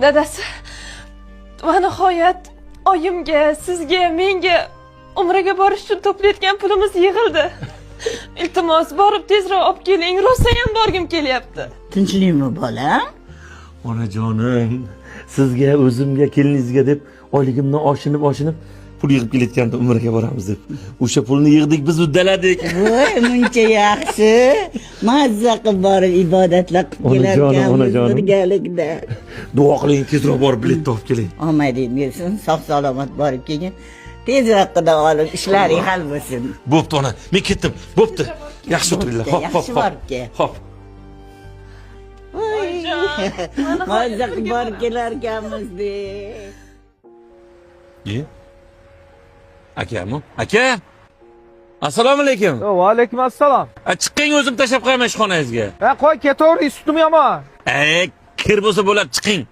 Dadasi, va nihoyat oyimga, sizga, menga umraga borish uchun to'playotgan pulimiz yig'ildi. Iltimos, borib tezroq olib keling, rosayam borgim kelyapti. Tinchlikmi, bolam? Onajonim, sizga, o'zimga, keliningizga deb oyligimdan oshinib oshinib pul yig'ib kelayotgandim, umraga boramiz deb. O'sha pulni yig'dik, biz uddaladik. Voy, muncha yaxshi. Mazza qilib borib ibodatlar qilib Onajonim, kelarkanmiz onajonim. birgalikda. Duo qiling, tezroq borib bilet topib keling. Omading bersin, sog' salomat borib kelgin. Tezroq xudo olib ishlaring hal bo'lsin. Bo'pti, ona, men ketdim. Bo'pti. Yaxshi o'tiringlar. Hop, hop, Yaxshi hop. borib kel. Hop. Mazza qilib borib kelarkanmiz de. E? Akami? Aka! Assalomu alaykum. Va alaykum assalom. A, chiqing, o'zim tashlab qo'yaman ishxonangizga. Ha, qo'y, ketaver, ustim yomon. E, kir bo'lsa bo'ladi, chiqing.